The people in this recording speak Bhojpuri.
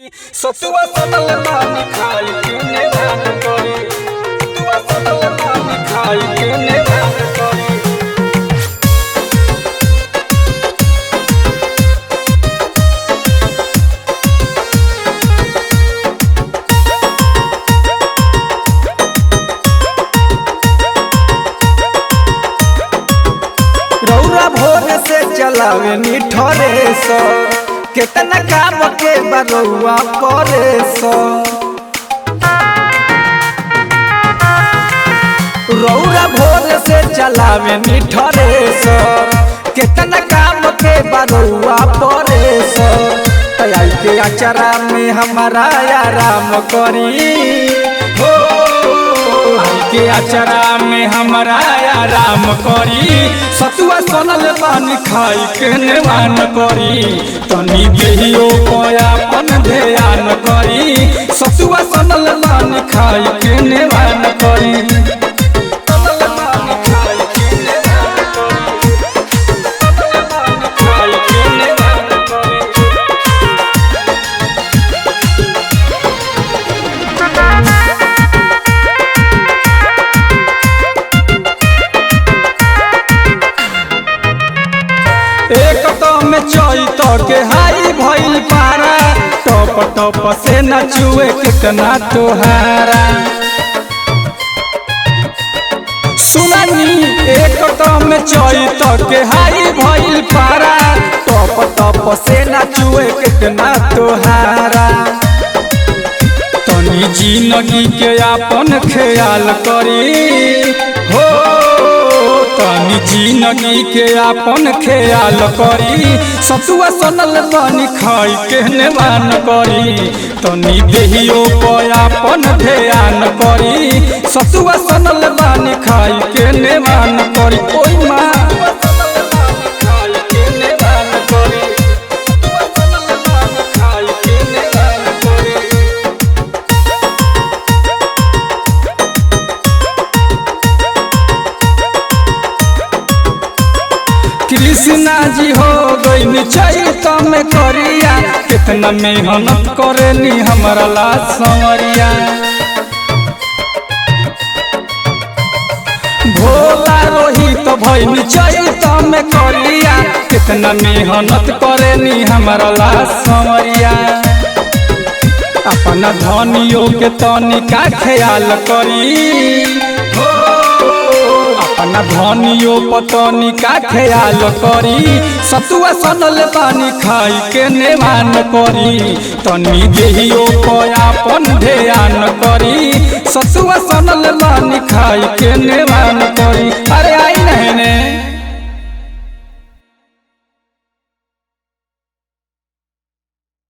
सतुआ सनल पानी खाई के नेवान करी। सतुआ सनल पानी खाई के नेवान करी। रौरा भोर से चलावे निठरे सो, केतना काम के बरौआ परे सो। रौरा भोर से चलावे निठरे सो, केतना काम के बरौआ परे सो। तैयार के अचरा में हमारा आराम करी हो, के अचरा में हमारा आराम करी। सतुआ सनल पानी खाई के नेवान करी, तनी देहियो अपन ध्यान करी। सतुआ सनल पानी खाई के नेवान करी। सनल पानी खाई के नेवान करी। सनल पानी खाई के नेवान करी। एक तो में चैत के हाई भइल पारा, टप टप से नचुए कितना तोहारा। सुनानी एक तो में चैत के हाई भइल पारा, टप टप से नचुए कितना तोहारा। तनी जिंदगी के अपन ख्याल करी हो, तनी जिंदगी के अपन ख्याल करी। सतुआ सनल पानी खाई के नेवान करी, तनी देहियो अपन ध्यान करी। सतुआ सनल पानी खाई के नेवान करी। ओई माँ कृष्णा जी हो गई चैत में करिया, कितना मेहनत करेनी हमारा ला संवरिया। भोला रोहित भइल चैत में करिया, कितना मेहनत करेनी हमारा ला संवरिया। अपना धनियों के तनिका ख्याल करी हो, अपना धनियो पतनी का ख्याल करी। सतुआ सनल पानी खाई के नेवान करी, तनी देहियो अपन ध्यान करी। सतुआ सनल पानी खाई के नेवान करी। अरे आई नहीं ने।